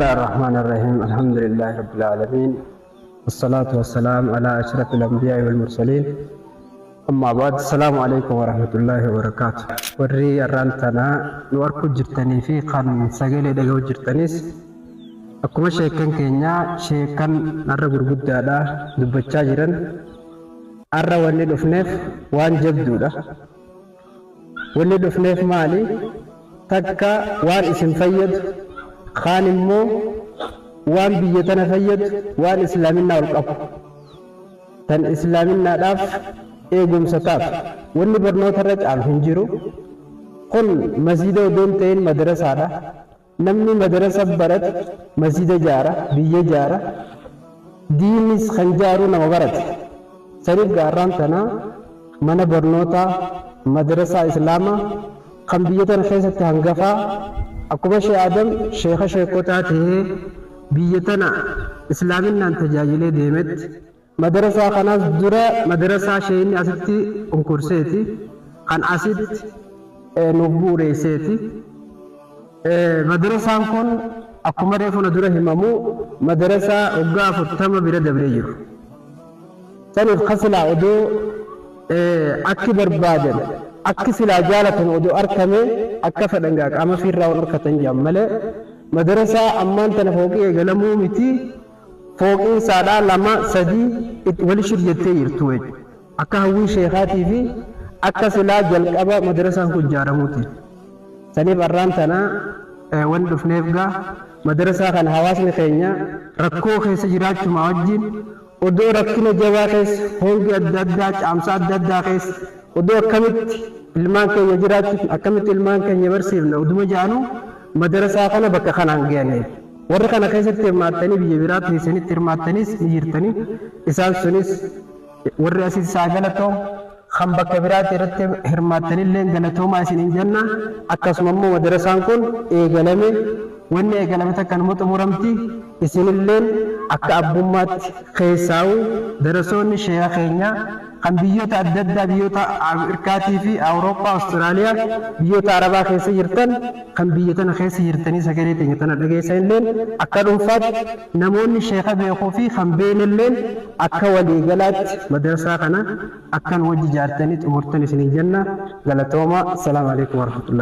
الله الرحمن الرحيم. الحمد لله رب العالمين، والصلاة والسلام على أشرف الأنبياء والمرسلين. أما بعد، السلام عليكم ورحمة الله وبركاته. Warri arraan tanaa nu arkuu jirtanii fi kan sagalee dhaga'uu jirtanis, akkuma sheekan keenyaa sheekan har'a gurguddaadha dubbachaa jiran, har'a wanni dhufneef waan jabduudha. Wanni dhufneef maali? Takka waan isin fayyadu, kaan immoo waan biyya tana fayyadu, waan islaaminaa ol qabu, tan islaaminaadhaaf eegumsa taatu. Wanni barnoota irra caalu hin jiru. Kun masjida odoo hin ta'in madarasaadha. Namni madarasa barate masjida jaara, biyya jaara, diinis kan jaaru nama barate. Saniif gaarraan tanaa mana barnootaa madarasaa islaamaa kan biyya tana keessatti hangafaa, akkuma Shee Adam sheeka sheekotaa tahee biyya tana islaaminaan tajaajilee deemetti, madarasaa kanaas dura madarasaa sheeyni asitti unkurseeti kan asitti nuuf bu'uureesseeti. Madarasaan kun akkuma reefu na dura himamu madarasaa waggaa 40 bira dabree jiru. Saniif kasilaa odoo akki barbaadan, akki silaa jaalatan odoo arkame, akka fedhan gaa qaama fiirraa waan arkatan jedhan malee, madarasaa ammaan tana fooqii eegalamuu miti, fooqiin saadhaa lama sadii wali shir jettee jirtu jechuudha. Akka hawwii sheekaatii fi akka silaa jalqaba madarasaan kun ijaaramuuti. Saniif arraan tana wanni dhufneef gaa madarasaa kana hawaasni keenya rakkoo keessa jiraachuma wajjin, odoo rakkina jabaa keessa, hongii adda addaa, caamsaa adda addaa keessa, odoo akkamitti ilmaan keenya jiraachifna, akkamitti ilmaan keenya barsiifna oduma jaanu, madarasaa kana bakka kanaan ga'ane. Warri kana keessatti hirmaattanii biyya biraa teessanitti hirmaattanis ni jirtanii. Isaan sunis warri asitti isaa galatoo, kan bakka biraatti irratti hirmaattanillee galatoomaa isiniin jenna. Akkasuma immoo madarasaan kun eegalame, wanni eegalame takka numa xumuramti. Isinilleen akka abbummaatti keessaa'u darasoonni sheeka keenya kan biyyoota adda addaa, biyyoota Afrikaatii fi Awurooppaa, Awustiraaliyaa, biyyoota Arabaa keessa jirtan, kan biyya tana keessa jirtanii sagalee teenya tana dhageessanilleen, akka dhuunfaatti namoonni sheeka beekuu fi kan beeknilleen akka waliigalaatti madarasaa kana akkan wajji ijaartanii xumurtan isiniin jenna. Galatooma. Assalaamu alaikum warahmatullahi.